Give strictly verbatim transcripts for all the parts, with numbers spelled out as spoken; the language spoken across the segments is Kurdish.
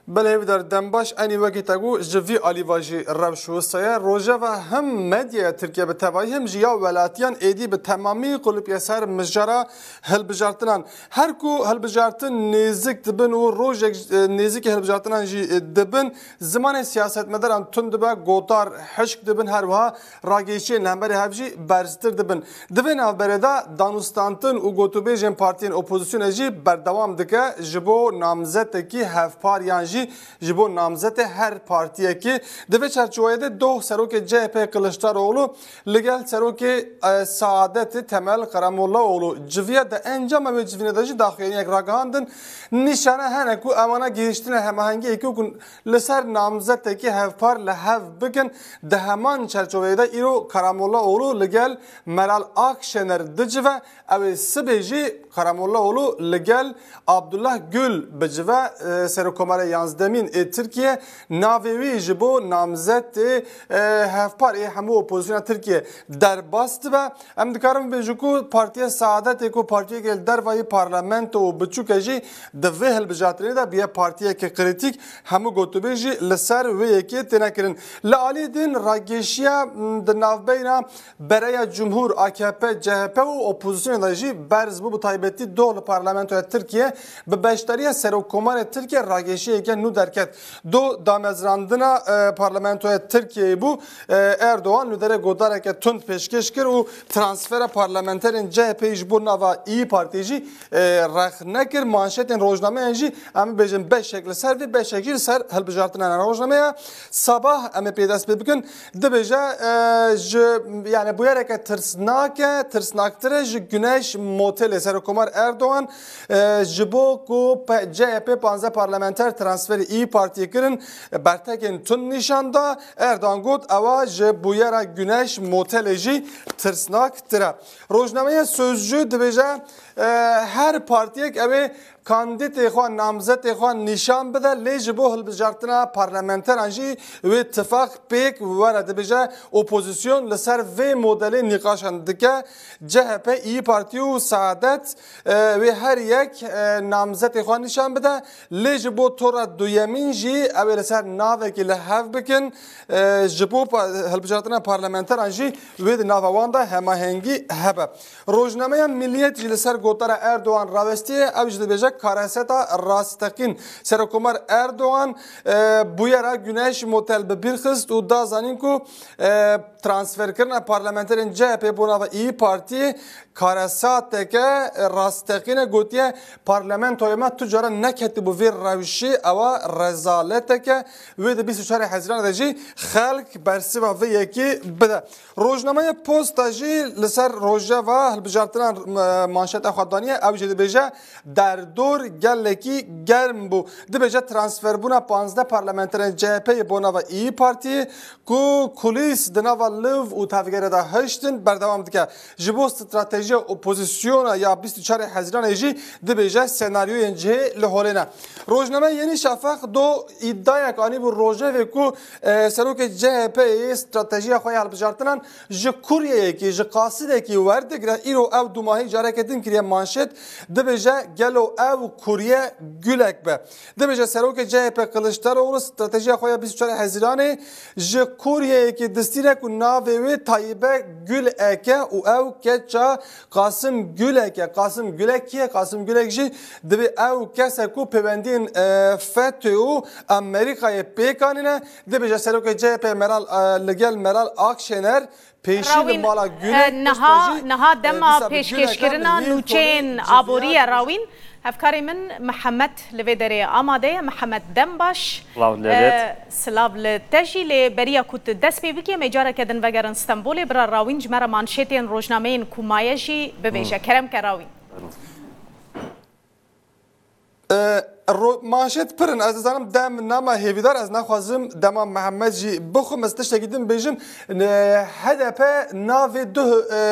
Belê hêvîdar, dem baş. Enî wekî te got, ji vî alî ve jî rewş wisa ye. Rojeva him medyaya Tirkiye bi tevayî, him jî ya welatiyan êdî bi temamî qulipî ye ser mijara hilbijartinan. Her ku hilbijartin nêzik dibin û rojek, e, nêzîkî hilbijartinan jî, e, dibin, zimanê siyasetmedaran tund dibe, gotar hişk dibin, her wiha ragêşiyên li hemberî hev jî berztir dibin. Di vê navberê de danûstantin û gotûbêjên partiyên opozisyonê jî berdewam dike, ji bo namzetekî hevpar yan jî ji bo namzetê her partiyekî. Di vê çerçeveyê de doh serokê C H P Kiliçdaroglu li gel serokê, e, Saadetê Temel Karamollaoglu civiye. Di encama wê civînê de jî daxuyaniyek ragihandin. Nîşane hene ku ewana gihiştine hemahengiyekê ku li ser namzetekî hevpar li hev bikin. Di heman çerçeveyê de îro Karamollaoglu li gel Meral Akşener dicive. Ew ê sibê jî Karamollaoglu li gel Abdullah Gül bicive, e, Serokkomarê yanzdemîn ê Tirkiye. Navê wî ji bo namzetê, e, hevpar ê hemû opozisyona Tirkiye derbas dibe. Em dikarin bibêjin ku Partiya Saadetê ku partiyeke li dervayî parlamento û biçûk e jî di vê hilbijartinê de bûye partiyeke krîtîk, hemû gotûbêj jî li ser wê yekê têne kirin. Li alî din ragêşiya, m, di navbeyna Bereya Cumhur, A K P, C H P û opozisyonê de jî berz bû, bi taybetî doh li parlamentoya Tirkiye bi beşdariya Serokkomarê Tirkiye ragêşiyeke nû derket. Doh damezrandina, e, parlamentoya Tirkiyeyê bû. E, Erdogan nûderê gotareke tund pêşkêş kir û transfera parlamenterên C H P'yê ji bo nava İYİ Partiyê jî, e, rex nekir. Manşetên rojnameyan jî, em bibêjin, beşek li ser vê, beşek jî li ser hilbijartina rojnameya Sabah em ê pê dest pê bikin. Dibêje, e, ji, yani bûyereke tirsnak e, tirsnaktir e ji Güneş Motelê. Serokkomar Erdogan, e, ji bo ku P-, C H P panzdeh parlamenter transferî İYİ Partiyê kirin, bertekên tund nîşan da. Erdogan got, ewa ji bûyera Güneş Motelê jî tirsnaktir e. Rojnameya Sözcü dibêje, e, her partiyek ew ê kandîtê xwe, namzetê xwe nîşan bide, lê ji bo hilbijartina parlamenteran jî wê tifaq pêk were. Dibêje, opozîsyon li ser vê modelê nîqaşan dike. C H P, İYİ Parti û Saadet, e, wê her yek, e, namzetê xwe nîşan bide, lê ji bo tora duyemîn jî ew ê li ser navekî li hev bikin, e, ji bo pa-, hilbijartina parlamenteran jî wê di nava wan de hemahengî hebe. Rojnameya Milliyet jî li ser gotara Erdogan rawestiye, ew jî dibêje, kareseta rasteqîn. Serokkomar Erdogan, e, bûyera Güneş Motel bi bîr xist û da zanîn ku, e, transferkirina parlamenterên C H P bo nava İYİ Partiyê karesateke rasteqîn e, gotiye, parlamentoya me tu cara neketibû vê rewşê, ewa rezaletek e, wê di bîst û çarê Hezîranê de jî xelk bersiva vê yekê bide. Rojnameya Posta jî li ser rojeva hilbijartinan, e, manşeta xwe daniye, ew jî dibêje, derdor gelekî germ bû. Dibêje, transferbûna panzdeh parlamenterên C H P'yê bo nava İYİ Partiyê ku kulîs di nava liv û tevgerê de hiştin, berdewam dike. Ji bo stratejiya opozisyona ya bîst û çarê Hezîranê jî dibêje, senaryoyên cihê li holê ne. Rojnameya Yeni Şafak do îdiayek anîbû rojevê ku, e, serokê C H P'yê stratejiya xwe ya hilbijartinan ji kuryeyekî, ji qasidekî werdigire, îro ew dumahî careke din kiriye manşet, dibêje, gelo ew kurye gulek be? Dibêje, serokê C H P Kiliçdaroglu stratejiya xwe ya bîst û çarê Hezîranê ji kuryeyekî distîne ku navê wê Tayibe Gulek e û ew keça Qasim Gulek e. Qasim Gulek kî ye? Qasim Gulek jî dibê ew kes e ku pêwendiyên, e, FETÖ û Amerîkayê pêk anîne. Dibêje serokê C H P Meral, e, li gel Meral Akşener pêşî li Rawîn, mala Gulek, e, niha, niha dema pêşkêşkirina nûçeyên aborî ye, Rawîn. Hevkarê min Mihemed li vê derê amade ye. Mihemed, dem baş. Silav li, e, silav li te jî, lê beriya ku tu dest pê bikî, em ê careke din vegerin Stenbolê. Bira Rawîn ji me re manşetên rojnameyên ku maye jî bibêje. Hmm. Kerem ke Rawîn. E, ro-, manşet pir in. Ez dizanim dem nema hêvîdar, ez naxwazim dema Mihemed jî bixwim. Ez tiştekî din bêjim. E, H D P navê du, e,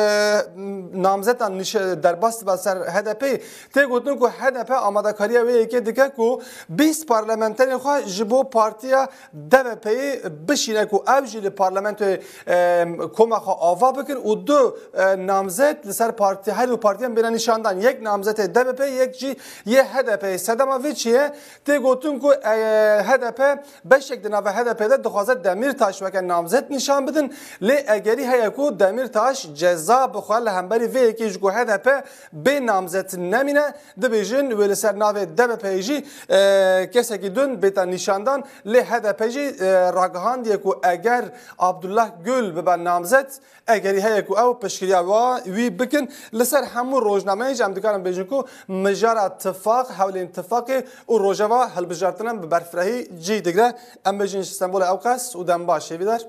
namzetan nîşe-, derbas dibe ser H D P'yê. Tê gotin ku H D P amadekariya wê yekê dike ku bîst parlamenterên xwe ji bo partiya D B P'yê bişîne ku ew jî li parlamentoyê, e, koma xwe ava bikin û du, e, namzet li ser parti, her du partiyan bêne nîşandan. Yek namzetê D B P'yê, yek jî yê H D P'yê. Sedema vê çi ye. Tê gotin ku e, H D P beşek di nava H D P de dixwaze Demîrtaş weke namzet nîşan bidin. Lê egerî heye ku Demîrtaş ceza bixwe li hemberî vê yekê ji ku H D P bê namzet nemîne, dibêjin wê li ser navê D B P'yê jî e, kesekî din bêta nîşandan. Lê H D P jî e, ragihandiye ku eger Abdullah Gül bibe namzet, egerî heye ku ew piştgiriya wa wî bikin. Li ser hemû rojnameyên jî em dikarin bêjin ku mijara tifaq, hewlên tifaqê û rojeva hilbijartinan bi berfirehî cî digre. Em bêjin ji Stenbolê ew qas û dem baş hêvîdar.